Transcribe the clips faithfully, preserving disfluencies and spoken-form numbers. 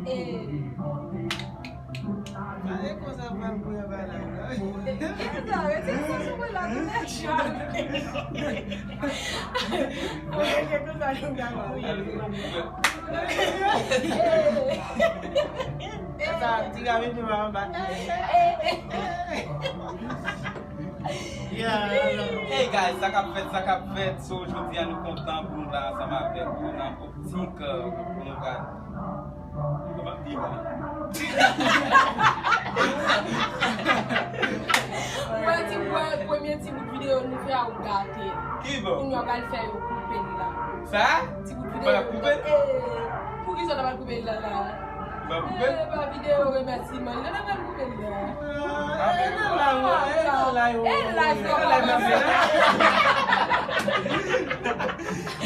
E, e konsa pral bouyon bagay la. E sa, retire sa sou mwen la, tout nèg chale. Mwen gen konsa nou ka bouyon. E sa, ti gave nou anba. Yeah. Hey guys, sa k ap fèt, sa k ap fèt. So, jodi a nou kontan pou nou la ansanm avèk ou nan optik, euh, pou nou ka, kòman m di la? Ou wè ti, ou wè premye ti bout videyo nou fè a, ou gate. Ki bò? Kounye a w pral fè yo koupe l la. Sa? Ti bout videyo. Pral koupe l? Eh, poukisa w ta pral koupe l la, la? Pral koupe l? Eh, pa videyo remèsiman. Li ta pral koupe l la. Ah, e nan live, e nan live, e nan live, e nan live,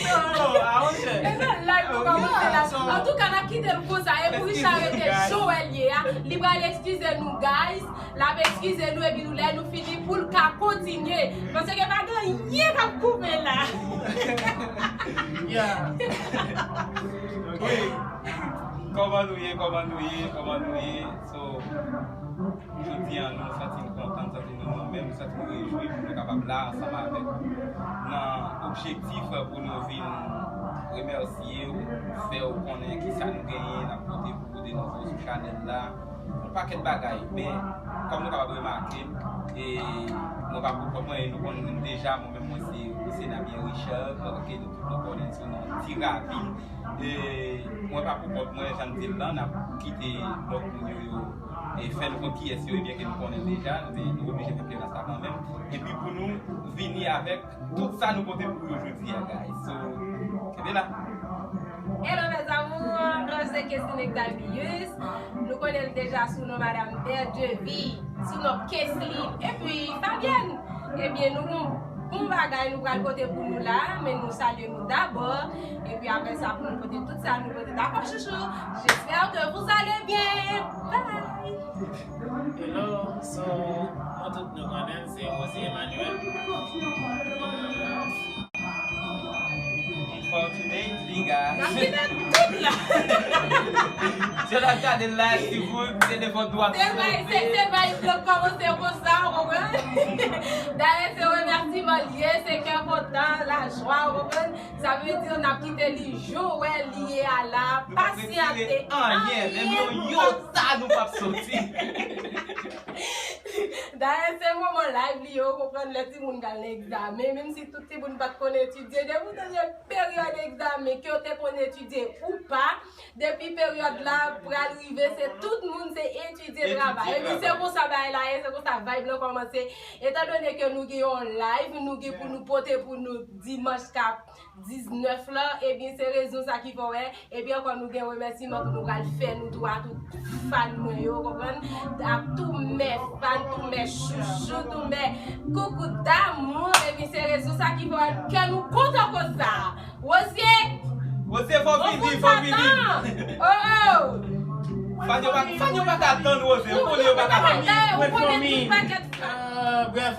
non, non, a, monchè. E nan live nou kòmanse la. Antouka, n ap kite l konsa. E pou Richard rete jan w wè l ye a, li pral eskize nou, guys. L ap eskize nou, epi nou, lè nou fini, pou l ka kontinye. Paske pa gen anyen k ap koupe la. Yeah. Wi. Kòman nou ye? Kòman nou ye? Kòman nou ye? So, jodi a, nou santi n kontan, nou santi nou, nou menm, nou santi nou rejwi pou nou kapab la ansanm avèk ou nan objektif pou nou vin remèsye w, fè w konnen kisa nou genyen, n ap pote pou ou de nouvo sou chanèl la. Yon pakèt bagay, men kòm nou kapab remake, e mwen pa pou kont mwen, e nou konnen deja, mwen menm mwen se, se Nabien Richard, ke nou tout nou konnen sou non Ti Ravin. E mwen pa pou kont mwen, jan m di l lan, n ap kite lòt moun yo, yo, e fè nou konn kiyès yo, ebyen ke nou konnen deja, men nou oblije fè play la sa kanmenm. Epi pou nou vini avèk tout sa nou pote pou yo jodi a, guys. So, kenbe la. Hello mes amours, se Kesline Exalbius. Nou konnen l deja sou non Madam Bergevie, sou non Kesline, epi Fabienne. Ebyen, nou gon bon bagay nou pral pote pou nou la, men nou salye nou dabò. Epi apre sa, pou nou pote tout sa, nou pote dakò, chouchou. J'espère que vous allez bien. Bye. Hello, so, nou tout nou konnen l, se Rosie Emmanuel. Unfortunately, guys. N ap kite tout la. Si w ap gade live, si w telefòn tou ap sote. Se bay, se, se bay, yo kòmanse konsa, ou konprann? Dayè, se remèsiman l ye, se kè kontan, lajwa, ou konprann? Sa vle di, n ap kite li jan w wè li ye a la, pasyante. Nou p ap retire anyen, menm yon yota, nou p ap soti. Dayè, se moman live li ye, ou konprann, lè timoun pral nan egzamen, menm si tout timoun pa t konn etidye, depi w tande peryòd egzamen, ke w te konn etidye ou pa, depi peryòd la pral rive, se tout moun se etidye, travay. Epi se konsa bagay la ye, se konsa vibe lan kòmanse. Etandone ke nou gen yon live, nou gen pou nou pote pou nou dimanch k ap diznèf lan, ebyen, se rezon sa ki fè w wè. Epi ankò, nou gen remèsiman pou nou pral fè nou tou a tout fan mwen yo, konprann? Ak tout mè fan, tout mè chouchou, tout mè coucou d'amour. Epi se rezon sa ki fè w wè kè nou kontan konsa. Rosie! Rosie, fò w vini, fò w vini. Oh, oh! Fan yo pa, fan yo pa ka tann, Rosie. Ou konnen yo pa ka tann. Ou konnen tout pakèt. Ah, brèf,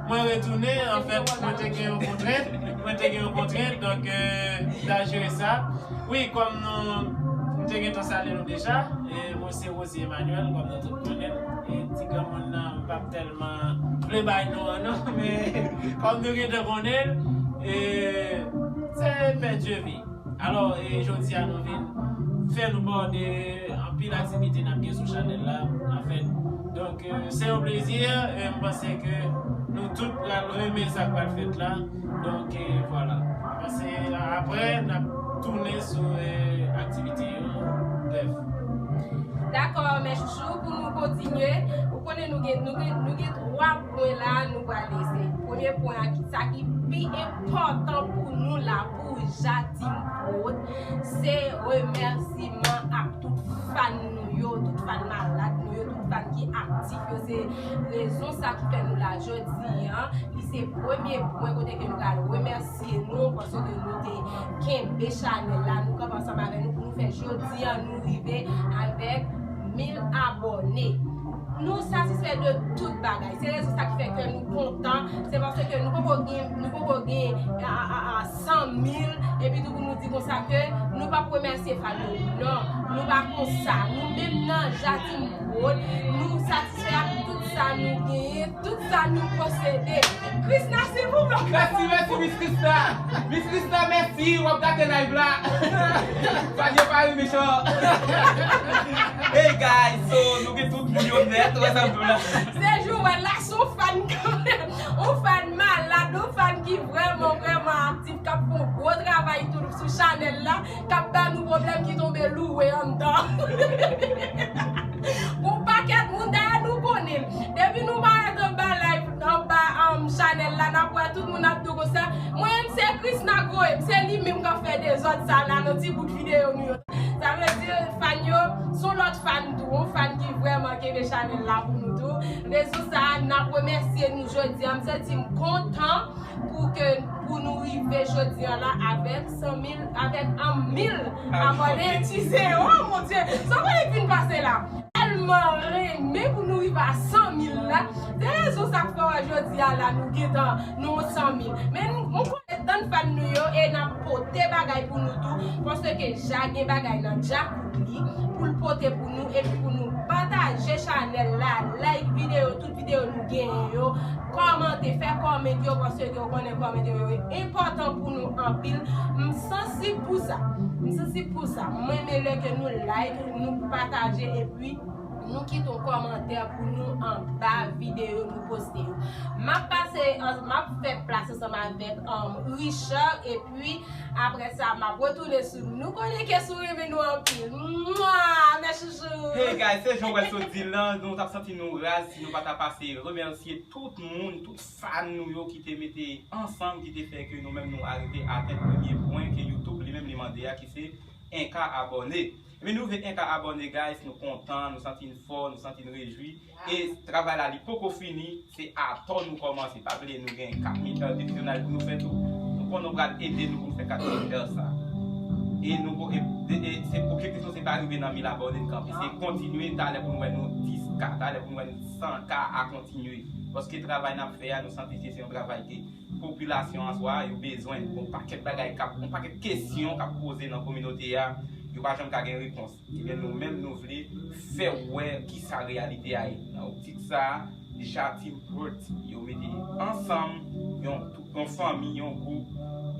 mwen retounen, anfèt, mwen te gen yon kontrent, mwen te gen yon kontrent, donk, euh, m ta jere sa. Wi, kòm nou, m te gentan salye nou deja, e mwen se Rosie Emmanuel, kòm nou tout konnen l, e ti granmoun nan, m p ap tèlman vle bay non an non, men kòm nou gentan konnen l, e se Pè Dieuvy. Alò, e jodi a nou vin fè nou pale de anpil aktivite n ap gen sou chanèl la, anfèt. Donk, euh, se yon plezi, e m panse ke nou tout pral renmen sa k pral fèt la. Donk, e vwala. M panse apre, n ap tounen sou, e, aktivite yo. Brèf. Dakò, mè chouchou, pou nou kontinye, ou konnen nou gen, nou gen, nou gen twa pwen la, nou pral lese. Premye pwen an, ki, sa ki pi enpòtan pou nou la, pou Jatim Prod, se remèsiman ak tout fan nou yo, tout fan malad nou yo, tout fan ki aktif yo. Se rezon sa ki fè nou la jodi an. Li se premye pwen kote ke nou pral remèsye nou paske nou te kenbe chanèl la, nou kanpe ansanm avè nou pou nou fè jodi an nou rive avèk mil abòne. Nou satisfè de tout bagay. Se rezon sa ki fè ke nou kontan. Se paske nou poko gen, nou poko gen a, a, a, san mil, epi tou pou nou di konsa ke nou pa Ap remèsye fan yo. Non, nou pa konsa. Nou menm nan Jatim Prod, nou satisfè ak tout sa nou genyen, tout sa nou posede. Krishna, silvouplè. Mèsi, mèsi, Miss Krishna. Miss Krishna, mèsi, w ap gate live la. Fan yo pa ri mechan. Hey guys, so nou gen tout moun yo nèt, wè sa m di w la. Se jou wè la, se yon fan kanmenm. Yon fan malad, yon fan ki vrèman, vrèman aktif, k ap fè yon gwo travay tou sou chanèl la, k ap ba nou pwoblèm, ki tonbe loure anndan. Gon pakèt moun, dayè nou konnen. Depi nou parèt anba live, anba, um, chanèl la, n ap wè tout moun ap di konsa, mwen menm se Krishna k voye m, se li menm k ap fè dezòd sa la nan ti bout videyo nou yo. Sa vle di, fan yo, se yon lòt fan tou, yon fan ki vrèman kenbe chanèl la pou nou tou. Rezon sa a, n ap remèsye nou jodi a. M santi m kontan pou ke, pou nou rive jodi a la avèk san mil, avèk an mil abòne. Abòne. Ti se, oh mon Dieu, sa pa vin pase la. Tèlman renmen pou nou rive a san mil la. Se rezon sa k fè w wè jodi a la nou gentan nan san mil. Men nou, nou konnen tann fan nou yo e n ap pote bagay pou nou tou. Paske Ja gen bagay nan djakout li pou l pote pou nou epi pou nou pataje chanèl la, like videyo, tout videyo nou genyen yo, kòmante, fè kòmante yo, paske yo konnen kòmante yo enpòtan pou nou anpil. M sansib pou sa. M sansib pou sa. Mwen renmen lè ke nou like, nou pataje epi nou kite yon kòmantè pou nou anba videyo nou poste yo. M ap pase, an- m ap fè plas ansanm avèk, um, Richard, epi apre sa, m ap retounen sou nou. Nou konnen ke si w renmen nou anpil. Mwa! Mes chouchous! Hey guys, se jan w wè l sot di l lan, nou t ap santi nou raz si nou pa ta pase remèsye tout moun, tout fan nou yo ki te mete ansanm, ki te fè ke nou menm nou arive atenn premye pwen ke YouTube li menm li mande a, ki se en ka abòne. Ebyen, nou rive en ka abòne, guys, nou kontan, nou santi n fò, nou santi n rejwi. E travay la, li poko fini, se atò nou kòmanse. Pa bliye, nou gen kat mil è de vizyonaj pou nou fè tou. Nou konnen w pral ede nou pou nou fè kat mil è sa. E nou, e, e, e se objektif nou, se pa rive nan mil abòne n kanpe. Se kontinye, talè pou nou wè nou dis ka, talè pou nou wè nou san ka a kontinye. Paske travay n ap fè a, nou santi se, se yon travay ke popilasyon an swa, yo bezwen. Gon pakèt bagay k ap, gon pakèt kesyon k ap poze nan kominote a, yo pa janm ka gen repons. Ebyen, nou menm, nou vle fè w wè kisa reyalite a ye. Nan optik sa a, Jatim Prod, yo mete ansanm yon, yon fanmi, yon gwoup,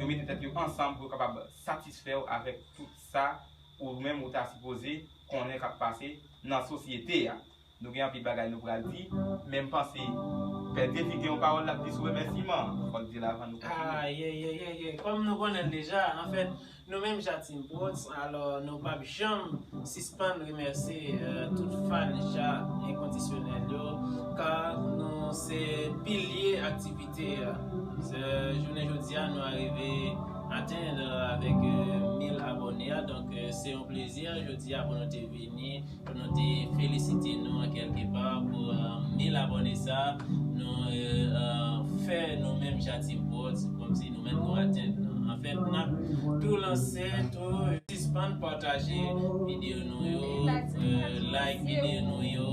yo mete tèt yo ansanm pou yo kapab satisfè w avèk tout sa ou menm ou ta sipoze konnen k ap pase nan sosyete a. Nou gen anpil bagay nou pral di, men m panse Pè Devi gen yon pawòl l ap di sou remèsiman. Fò l di l avan nou kontinye. Ah, yeah, yeah, yeah, yeah. Kòm nou konnen l deja, anfèt, nou menm Jatim Prod, alò, nou p ap janm sispann remèsye, euh, tout fan Ja enkondisyonèl yo, ka nou se pilye aktivite a. Se jounen jodi a, nou arive atenn, euh, avèk, euh, mil abòne a. Donk, euh, se yon plezi jodi a pou nou te vini, pou nou te felisite nou an kèlke pa pou, euh, mil abòne sa nou, euh, euh, fè nou menm Jatim Prod, kòmsi nou menm nou atenn nan. Anfèt, n ap tou lanse, tou sispann pataje videyo nou yo, euh, like videyo nou yo,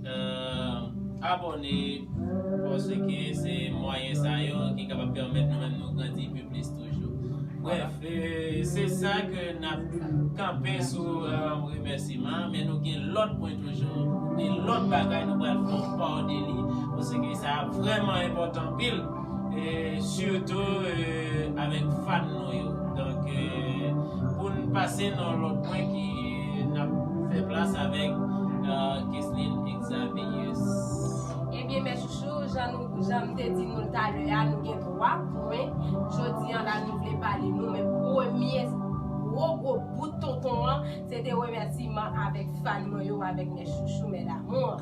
euh, abòne, paske se mwayen sa yo ki kapab pèmèt nou menm nou grandi pi plis toujou. Brèf, e, se sa ke n ap kanpe sou, e, remèsiman, men nou gen lòt pwen toujou, gen lòt bagay nou pral fè w pa de li, paske sa vrèman enpòtan anpil, e sitou, e, avèk fan nou yo. Donk, e, pou n pase nan lòt pwen ki n ap fè plas avèk, e, Keslin Exavius. Ebyen, mè chouchou, jan nou, jan m te di nou l talè a, nou gen twa pwen. Jodi a la, nou vle pale nou, men premye gwo, gwo bout tonton an, se te remèsiman avèk fan mwen yo, avèk mè chouchou, mè damou.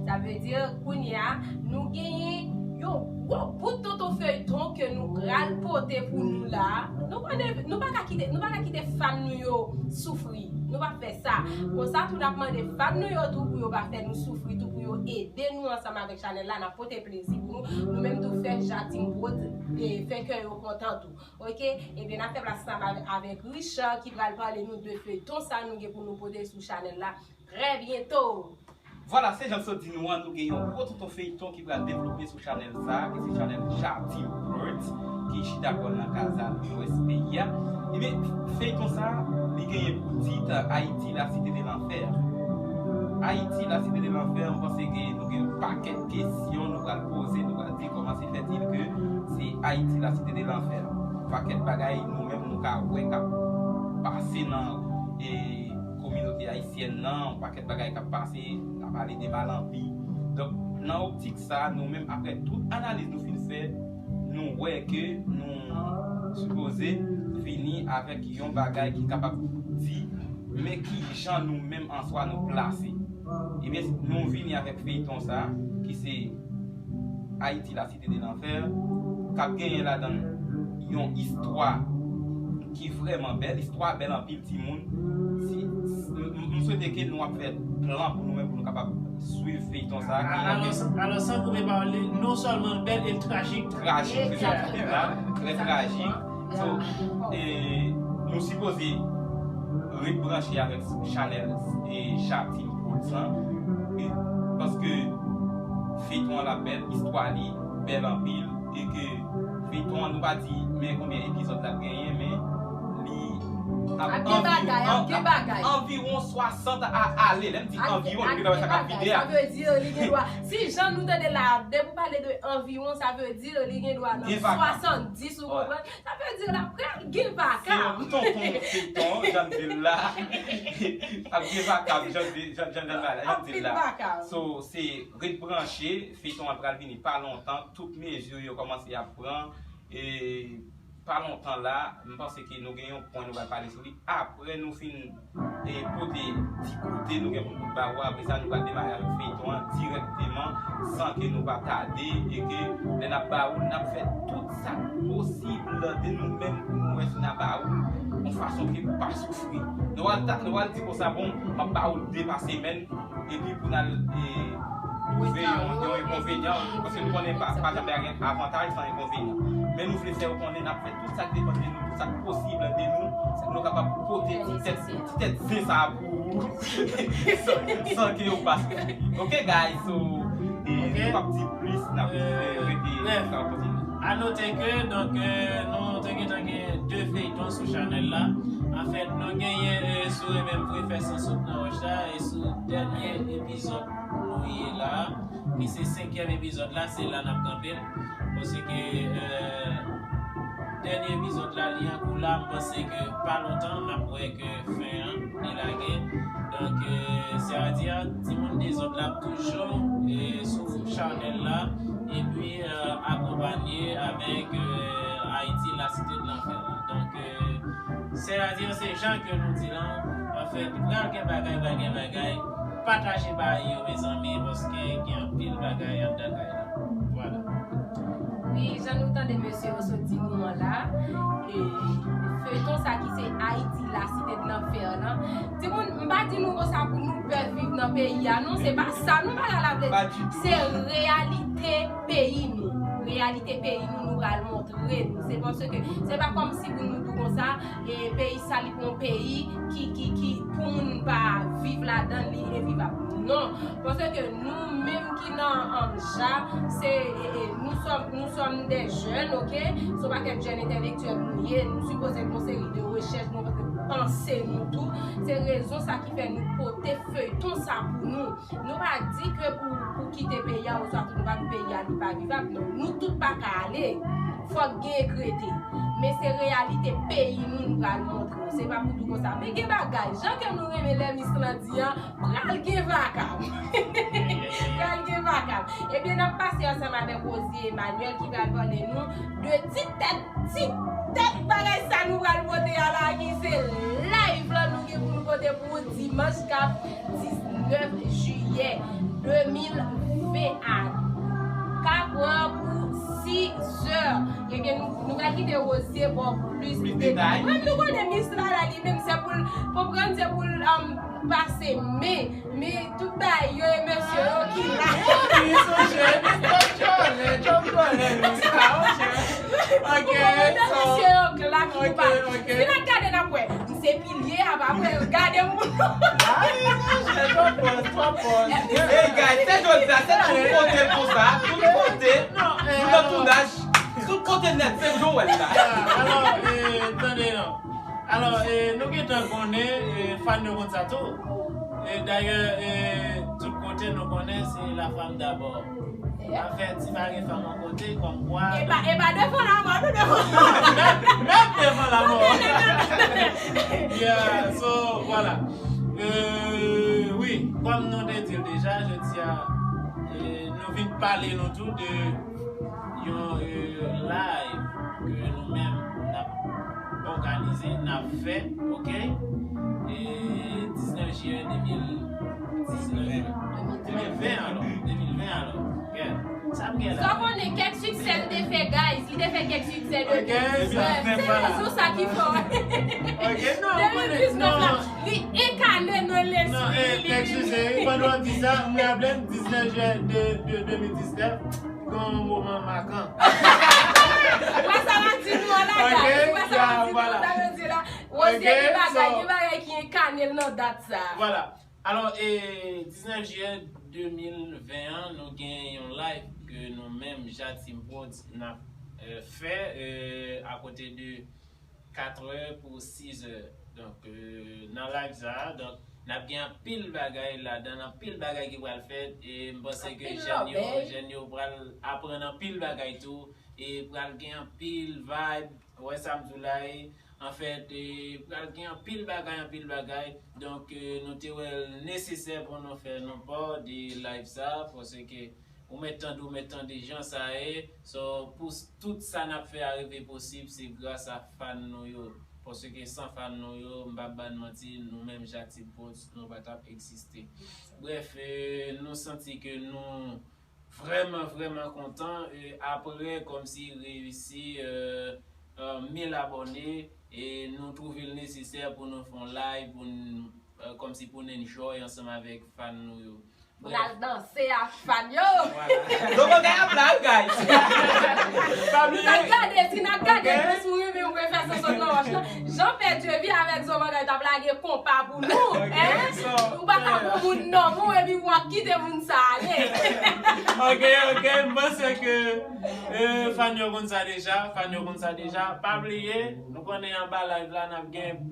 Sa vle di, kounye a, nou genyen yon gwo bout tonton feyton ke nou pral pote pou nou la. Nou konnen, nou pa ka kite, nou pa ka kite fan nou yo soufri. Nou p ap fè sa. Konsa tou, n ap mande fan nou yo tou pou yo pa fè nou soufri tou, pou yo ede nou ansanm avèk chanèl la, n ap pote plezi pou nou. Nou menm tou fè Jatim Prod, e fè kè yo kontan tou. Oke? Ebyen, n ap fè plas ansanm avè-, avèk Richard ki pral pale nou de feyton sa nou gen pou nou pote sou chanèl la trè byento. Vwala, se jan m sot di nou an, nou gen yon gwo tonton feyton ki pral devlope sou chanèl sa, ki se chanèl Jatim Prodz, ki chita kò l nan Kaza, nan lwès peyi a. Ebyen, feyton sa, li genyen pou tit Haïti, la cité de l'enfer. Haïti, la cité de l'enfer, m panse ke nou gen yon pakèt kesyon nou pral poze, nou pral di kòman se fètil ke se Haïti, la cité de l'enfer. Pakèt bagay nou menm nou ka wè k ap pase nan e, kominote ayisyèn nan, yon pakèt bagay k ap pase, n a pale de malanpi. Donk, nan optik sa, nou menm, apre tout analiz nou fin fè, nou wè ke nou sipoze vini avèk yon bagay ki kapab di, men ki jan nou menm an swa nou plase. Ebyen, nou vini avèk feyton sa, ki se Haïti, la cité de l'enfer, k ap genyen ladan l yon istwa ki vrèman bèl, istwa bèl anpil timoun. Si, m, m, m swete ke nou ap fè plan pou nou menm, pou nou kapab swiv feyton sa a, ki Alò, alò, san koupe pawòl li, non sèlman l bèl, e l trajik. Trajik, se sa ki te la, trè trajik. So, e, nou sipoze ret branche avèk chanèl e Jatim Prodz lan, e, paske feyton an la bèl, istwa li bèl anpil, e ke feyton an, nou pa di men konbyen epizòd l ap genyen, men li ap Ap gen bagay, ap gen bagay. Anviwon swasant a ale. Lè m di anviwon, nou gen dwa wè sa k ap vide a. Sa vle di li gen dwa. Si jan nou tande la, depi w pale de anviwon, sa vle di li gen dwa nan swasanndiz, ou konprann? Sa vle di l ap pral gen vakab. Se yon tonton feyton, jan m di l la. Ap gen vakab, jan m di, jan, jan, jan, jan m di l la. So, se ret branche, feyton an pral vini pa lontan, tout mezi yo kòmanse ap pran, e pa lontan la, m panse ke nou gen yon pwen nou pral pale sou li. Apre nou fin, e, pote ti koute nou gen pou nou ba ou, apre sa nou pral demare avèk feyton an dirèkteman, san ke nou pa tade, e ke lè n ap ba ou l, n ap fè tout sa k posib de nou menm pou nou wè si n a ba ou l yon fason ke ou pa soufri. Nou pral ta-, nou pral di konsa, bon, m ap ba ou l de pa semèn, epi pou n al, e, twouve yon, yon enkonvenyan, paske nou konnen pa, pa janm gen avantaj san enkonvenyan. Men nou vle fè yo konnen n ap fè tout sa k depann de nou, tout sa k posib de nou, pou nou kapab pote ti tèt, ti tèt zen sa a pou ou, san, san ke ou pa soufri. Ok, guys, so, e, nou p ap di plis, n ap, e, rete, sa ap kontinye. A note ke, donk, e, nou te gentan gen de feyton sou chanèl la. Anfèt, nou genyen, e, si w renmen m vre fè san sot nan wòch la, e sou dènye epizòd nou ye la, ki se senkyèm epizòd la, se la n ap kanpe l. Paske, e, dènye epizòd la, li an kou la, m panse ke pa lontan, n ap wè ke fen an, li lage. Donk, e, sètadi, timoun dezòd la ap toujou, e, sou chanèl la, epi, e, akonpanye avèk, e, Ayiti, la cité de l'enfer la. Donk, e, sètadi, se jan ke nou di lan, anfèt, pral gen bagay, pral gen bagay, pataje bagay yo, mezanmi, paske gen anpil bagay anndan kay la. Vwala. Wi, jan nou tande mesye yo sot di nou an la, e, feyton sa ki se Ayiti, la cité de l'enfer lan. Timoun, m pa di nou konsa pou nou pè viv nan peyi a, non, se pa sa nou pral la vle di. Se reyalite peyi nou. Reyalite peyi nou, nou pral montre nou. Se paske, se pa kòmsi pou nou di konsa, e peyi sa li pou yon peyi ki, ki, ki pou moun pa viv ladan li e vivab. Non, paske nou menm ki nan, um, ja, se, e, e, nous sommes, nous sommes des jeunes, ok? Se yon pakèt jèn entèlektyèl nou ye, nou sipoze fè yon seri de rechèch, nou panse nou tou. Se rezon sa ki fè nou pote feyton sa pou nou. Nou pa di ke pou, pou kite peyi a, oswa pou nou pa pou peyi a, li pa vivab, non. Nou tout pa ka ale. Fòk gen ekrete. Men se reyalite peyi nou nou pral montre. Se pa pou di konsa. Men gen bagay, jan ke nou renmen lè mis lan di an, pral gen vakab. Pral gen vakab. Ebyen, n ap pase ansanm avèk Rosie Emmanuel ki pral pale nou de ti tèt, ti tèt bagay sa nou pral pote a la, ki se live lan nou gen pou nou pote pou dimanch k ap diznèf jiyè de mil ven a. K ap pran pou sis zè. Ebyen, nou, nou pral kite Rosie ba w plis detay. Menm nou konnen mis la la, li menm se pou l, konprann, se pou l, um, pase men, men tout bagay yo e mesye yo ki la. Wi, sonje, Miss Top Challenge, Top Challenge, Miss Challenge. Ok, so, mesye yo k la ki pa. Si n ap gade, n ap wè. M se pilye a, pa vre, gade moun. Ay, sonje, Top Pòz, twa pòz. Hey guys, se jodi a, se tout kote l konsa, tout kote, nou nan tounaj, tout kote nèt, se jan w wè l la. Alò, eh, tande non. Alò, eh, nou gentan konnen, eh, fan yo konn sa tou. Eh, dayè, eh, tout kote nou konnen se la femme d'abord. Anfèt, si pa gen fanm an kote, kòm kwa. E pa, e pa devan lanmò, nou devan. Menm, menm devan lanmò. Yeah, so, vwala. Euh, wi, kòm nou te di l deja, jodi a, euh, nou vin pale nou tou de yon euh, live ke nou menm n ap òganize, n ap fè, ok? E diznèf jiyè de mil diznèf, de mil ven alò, de mil ven alò. Yeah. Sa m gen la? Sa w konnen kèk siksè l te fè, guys? Li te fè kèk siksè de mil diznèf. Se rezon sa ki fè w. De mil diznèf la, li enkane nan lespri. Non, eh, excusez, pandan w ap di sa, m raple m diznèf jiyè de de mil diznèf, gen yon moman makan. Wè sa m ap di nou an la, guys? Wè sa m ap di nou an la, jodi la? Wè se gen bagay, gen bagay ki enkane l nan dat sa. Vwala. Alò, e diznèf jiyè de mil ven an, nou gen yon live ke nou menm, Jatim Prodz, n ap euh, fè euh, akote de katrè pou sizè. Donk, euh, nan live sa a, donk, n ap gen anpil bagay ladan, anpil bagay ki pral fèt, e m panse ke jèn yo, jèn yo pral aprann anpil bagay tou, e pral gen anpil vibe, wè sa m di w la, e anfèt, e pral gen anpil bagay, anpil bagay. Donk, euh, nou te wè l nesesè pou nou fè nou pa de live sa, paske ou mèt tande, ou mèt tande jan sa ye. So, pou s- tout sa n ap fè a rive posib, se gras a fan nou yo. Paske san fan nou yo, m p ap ba n manti, nou menm Jatim Prodz, nou pa t ap egziste. Brèf, euh, nou santi ke nou vrèman, vrèman kontan. E apre, kòmsi reyisi euh, euh, mil abòne, e nou twouve l nesesè pou nou fè yon live, pou n, euh, kòmsi pou n enjoy ansanm avèk fan nou yo. Pou n al danse ak fan yo. Donk bagay ap la, wi, guys. Si n ap gade, si n ap gade, si w renmen, ou vle fè sa sot nan wòch la. Jan Pè Dyevi avèk Zò Bagay t ap lage konpa pou nou. Hein? Ou pa ka bon moun non, moun, epi w ap kite moun sa ale. Ok, ok, m panse ke euh, fan yo konn sa deja, fan yo konn sa deja. Pa bliye, nou konnen anba live la, n ap gen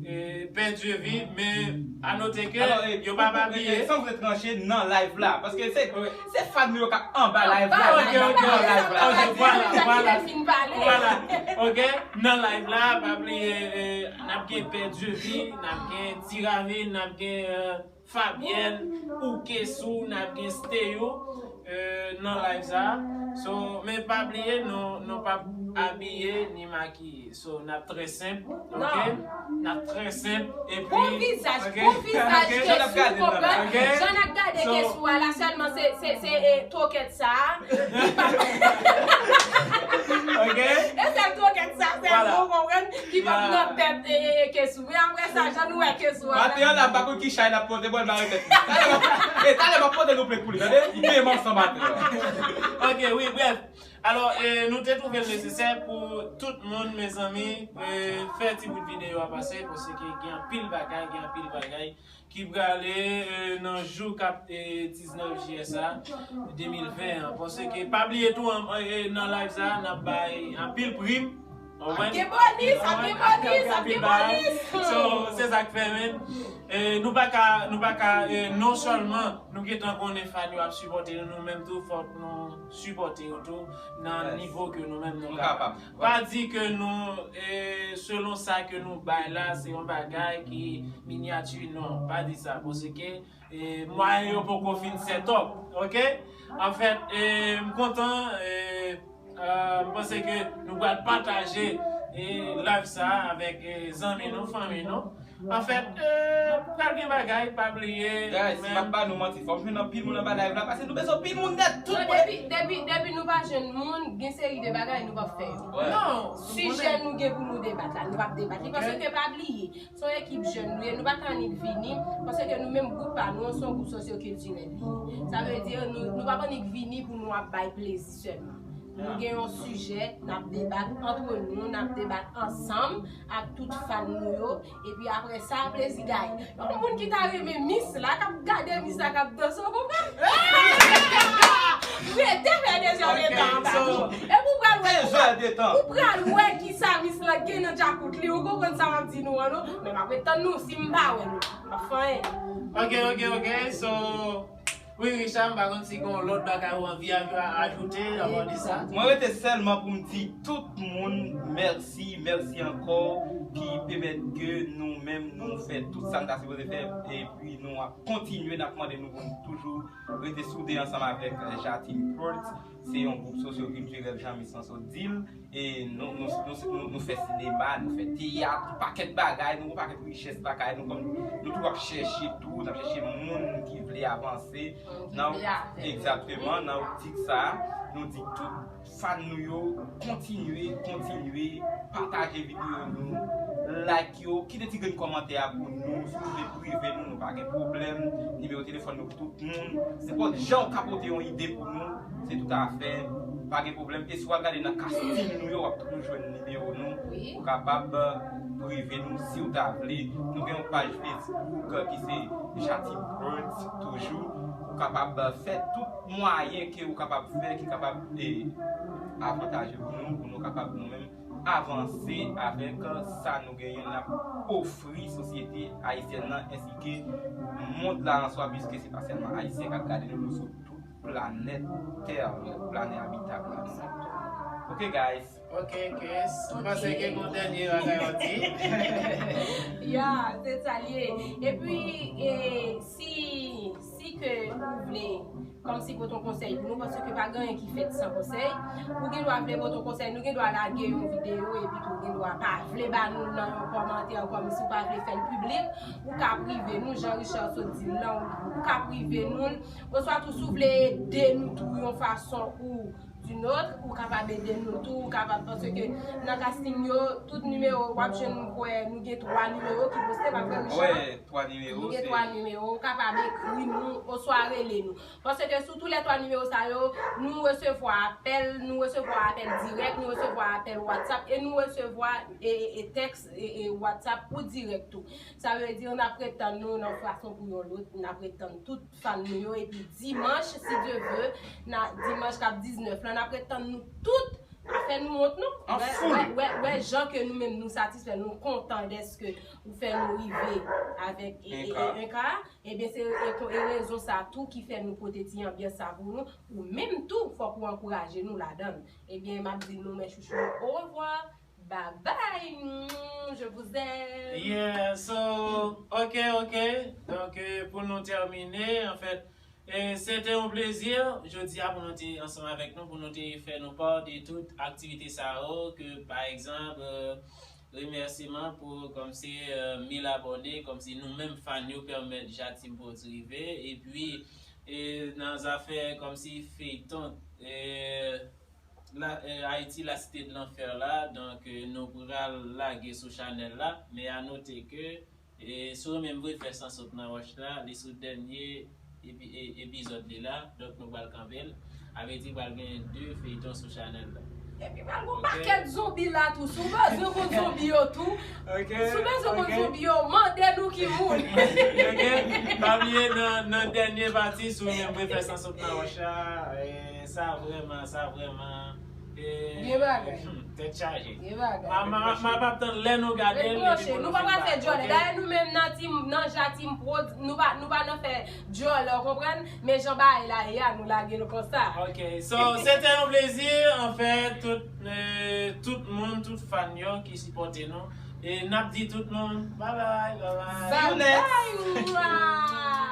euh, Pè Dyevi, men anote ke yo pa pa bliye. San vle tranche nan live la, paske se se fan nou yo k ap anba live la. Ok, ok, ok. Vwala, vwala. Vwala. Ok, nan live la, pa bliye, euh, n ap gen Pè Dyevi, n ap gen Ti Ravin, n ap gen euh, Fabyèn, ou Kesou, n ap gen Steyou euh, nan live sa. So, men pa bliye, nou, nou p ap abiye ni makiye. So, n ap trè senp, ok? N ap trè senp, epi... Bon vizaj, bon vizaj, Kesou, konprann? Jan n ap gade Kesou a la, sèlman se, se, se e, twokèt sa a. Ok? E sèl twokèt sa, sèlman, ou konprann? Ki p ap nan tèt e, e, e, Kesou. Men apre sa, jan nou wè Kesou a la. Maten an la, m pa konn ki chay n ap pote, bon, m arete. Talè m ap, e, talè m ap pote nou plent pou li, tande? Li peye m ansanm maten an. Ok, wi, brèf. Alò, e, nou te twouve l nesesè pou tout moun, mezanmi, e, fè ti bout videyo a pase, paske gen anpil bagay, gen anpil bagay ki prale e, nan jou k ap e, diznèf jiyè sa, de mil ven an. Paske pa bliye tou, an- e, nan live sa, n ap bay anpil prim. Ou konprann? Ap gen bonis, ap gen bonis, ap gen bonis. So, se sa k fè, men. E, nou pa ka, nou pa ka, e, non sèlman nou gentan konnen fan yo ap sipòte nou, nou menm tou, fòk nou sipòte yo tou nan nivo ke nou menm nou kapab. Pa di ke nou, e, selon sa ke nou bay la, se yon bagay ki minyati, non, pa di sa, paske e, mwayen yo poko fin set up, ok? Anfèt, e, m kontan, e, e, m panse ke nou pral pataje e, live sa a avèk e, zanmi nou, fanmi nou. Anfèt, e, pral gen bagay, pa bliye. Guys, m ap ba nou manti, fòk jwenn anpil moun anba live la, paske nou bezwen anpil moun nèt, tout mwen. Depi, depi, depi nou pa jwenn moun, gen seri de bagay nou p ap fè yo. Non, sijè nou gen pou nou debat la, nou p ap debat li, paske pa bliye. Se yon ekip jèn nou ye, nou pa ka annik vini, paske nou menm gwoup pa nou an, se yon gwoup sosyokiltirèl li ye. Sa vle di, nou, nou pa p annik vini pou nou ap bay plezi sèlman. Nou gen yon sijè, n ap debat antre nou, n ap debat ansanm ak tout fan nou yo. Epi apre sa, plezi gaye. Yon moun ki ta renmen Miss la, k ap gade Miss la, k ap danse, ou konprann? Rete fè de zè de tan anba. Epi ou pral wè, ou pral wè kisa Miss la gen nan djakout li, ou konprann sa m ap di nou an, non? Men m ap ret tann nou, si m pa wè nou, m ap fè anyen. Ok, ok, ok, so, wi, Richard, m pa konn si gen yon lòt bagay ou anvi aj-, ajoute avan de sa. Mwen rete sèlman pou m di tout moun mèsi, mèsi ankò, ki pèmèt ke nou menm nou fè tout sa n ta sipoze fè, epi nou ap kontinye, n ap mande nou pou nou toujou rete soude ansanm avèk, eh, Jatim Prodz. Se yon gwoup sosyokiltirèl, jan Miss lan sot di l. E nou, nou, nou, nou, nou fè sinema, nou fè teyat, yon pakèt bagay, nou gen yon pakèt richès lakay nou, kòm nou toujou ap chèche tou, n ap chèche moun ki vle avanse. Moun ki vle avanse. Egzakteman, nan optik sa, nou di tout fan nou yo, kontinye, kontinye pataje videyo nou, like yo, kite ti grenn kòmantè a pou nou, si w vle prive nou, nou pa gen pwoblèm, nimewo telefòn nou pou tout moun, nenpòt jan w ka pote yon ide pou nou, se tout afè, pa gen pwoblèm. E si w al gade nan casting nou yo, w ap toujou jwenn nimewo nou. Wi. Ou kapab prive nou si w ta vle. Nou gen yon paj Facebook ki se Jatim Prodz toujou. Ou kapab fè tout mwayen ke ou kapab fè ki kapab, eh, avantaje pou nou, pou nou kapab nou menm avanse avèk sa nou genyen n ap ofri sosyete ayisyèn nan ensi ke mond la an swa, piske se pa sèlman Ayisyen k ap gade nou, nou sou tout planèt tè, planèt abitab la. Ok, guys. Ok, Chris. M panse ke gon dènye bagay w ap di. Ya, se sa l ye. Epi, e, si, si ke ou vle, kòmsi pote yon konsèy pou nou, paske pa gen anyen ki fèt san konsèy. Ou gen dwa vle pote yon konsèy, nou gen dwa lage yon videyo, epi tou ou gen dwa pa vle ba nou l nan yon kòmantè, kòmsi ou pa vle fè l piblik. Ou ka prive nou, jan Richard sot di l lan, ou ka prive nou l. Oswa tou, si w vle ede nou tou yon fason ou d'une autre, ou kapab ede nou tou, ou kapab, paske nan casting yo, tout nimewo, w ap jwenn, m kwè, nou gen twa nimewo ki poste, pa vre, Richard? Wi, twa nimewo. Nou gen twa nimewo, ou kapab ekri nou, oswa rele nou. Paske sou tou lè twa nimewo sa yo, nou resevwa apèl, nou resevwa apèl dirèk, nou resevwa apèl WhatsApp, e nou resevwa, e, e, e tèks, e, e WhatsApp pou dirèk tou. Sa vle di, n ap ret tann nou nan fason pou yon lòt, n ap ret tann tout fan nou yo, epi dimanch, si Dye vle, nan dimanch k ap diznèf lan, n ap ret tann nou tout, pa fè nou wont non. An foul. Wè, wè, wè jan ke nou menm nou satisfè, nou kontan dèske ou fè nou rive avèk e, e, e, en ka. Ebyen, se e, e rezon sa tou ki fè nou pote ti anbyans sa pou nou. Ou menm tou, fòk ou ankouraje nou ladan l. Ebyen, m ap di nou, mes chouchous, au revoir. Bye bye. Mm, je vous aime. Yeah, so, ok, ok. Donk, euh, pou nou tèmine, anfèt, euh, se te yon plezi, jodi a, pou nou te ansanm avèk nou, pou nou te fè nou pa de tout aktivite sa yo, ke, pa egzanp, euh, remèsiman pou, kòmsi, euh, mil abòne, kòmsi nou menm fan yo pèmèt Jatim Prodz rive, epi, euh, nan zafè, kòmsi feyton, euh, la, eh, Ayiti, la cité de l'enfer la, donk, eh, nou pral lage sou chanèl la, men a note ke, eh, si w menm vre fè san sot nan wòch la, li sou dènye epi, e, epizòd li la, donk nou pral kanpe l. A vle di pral gen de feyton sou chanèl la. Epi pral gon pakèt zonbi la tou, si w bezwen konn zonbi yo tou, si w bezwen konn zonbi yo, mande nou ki moun. Ok, pa bliye nan, nan dènye pati, si w menm vre fè san sot nan wòch la, eh, Sa vrèman, sa vrèman, eh, gen bagay. Hmm, tèt chaje. Gen bagay. M a, m a, m a p ap tann lè nou gade l, epi pou nou fin pale. Nou pa pral fè djòlè. Dayè, nou menm nan tim, nan Jatim Prodz, nou pa, nou pa nan fè djòlè, ou konprann? Men jan bagay la ye a, nou lage l konsa. Ok, so, se te yon plezi, anfèt, tout, eh, tout moun, tout fan yo ki sipòte nou. E n ap di tout moun, bye bye, bye bye. See you next. Bye bye.